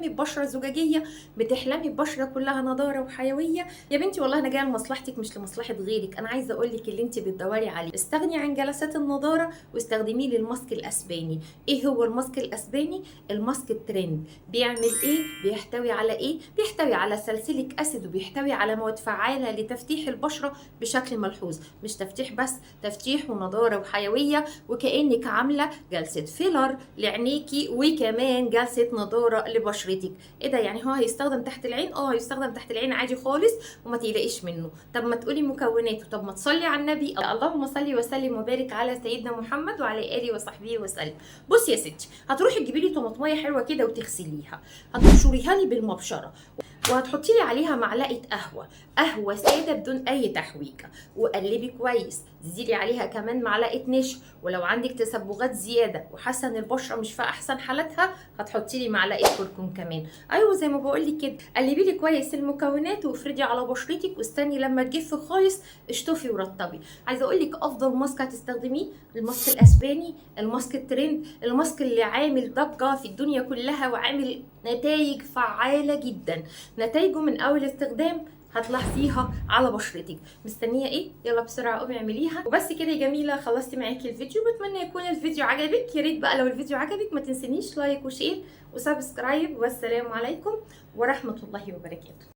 بتحلمي ببشره زجاجيه؟ بتحلمي ببشره كلها نضاره وحيوية؟ يا بنتي والله انا جاية لمصلحتك مش لمصلحة غيرك. انا عايزه اقول لك اللي انت بتدوري عليه، استغني عن جلسات النضارة واستخدميه للماسك الاسباني. ايه هو الماسك الاسباني؟ الماسك الترند. بيعمل ايه؟ بيحتوي على ايه؟ بيحتوي على salicylic acid، وبيحتوي على مواد فعاله لتفتيح البشرة بشكل ملحوظ. مش تفتيح بس، تفتيح ونضاره وحيوية، وكانك عامله جلسه filler لعينيكي وكمان جلسه نضاره لبشرتك. ايه ده؟ يعني هو هيستخدم تحت العين؟ هيستخدم تحت العين عادي خالص وما تقلقيش منه. طب ما تقولي مكوناته، طب ما تصلي على النبي، اللهم صل وسلم وبارك على سيدنا محمد وعلى اله وصحبه وسلم. بصي يا ستي، هتروحي تجيبي لي طماطميه حلوة كده وتغسليها، هتبشريها لي بالمبشره، وهتحطي لي عليها معلقه قهوة، قهوة ساده بدون اي تحويجه، وقلبي كويس. زيدي عليها كمان معلقه نشا، ولو عندك تصبغات زيادة وحاسه ان البشرة مش في احسن حالاتها هتحطي لي معلقه كركم كمان. ايوه زي ما بقول لك كده، قلبي لي كويس المكونات وافردي على بشرتك، واستني لما تجف خالص اشطفي ورطبي. عايزه اقول لك افضل ماسك هتستخدميه الماسك الاسباني، الماسك الترند، الماسك اللي عامل ضجه في الدنيا كلها وعامل نتائج فعاله جدا. نتائجه من اول استخدام هتلاحظيها على بشرتك. مستنيه ايه؟ يلا بسرعة قومي اعمليها. وبس كده يا جميلة، خلصت معاكي الفيديو. بتمنى يكون الفيديو عجبك. يا ريت بقى لو الفيديو عجبك ما تنسينيش like و share و subscribe. والسلام عليكم ورحمة الله وبركاته.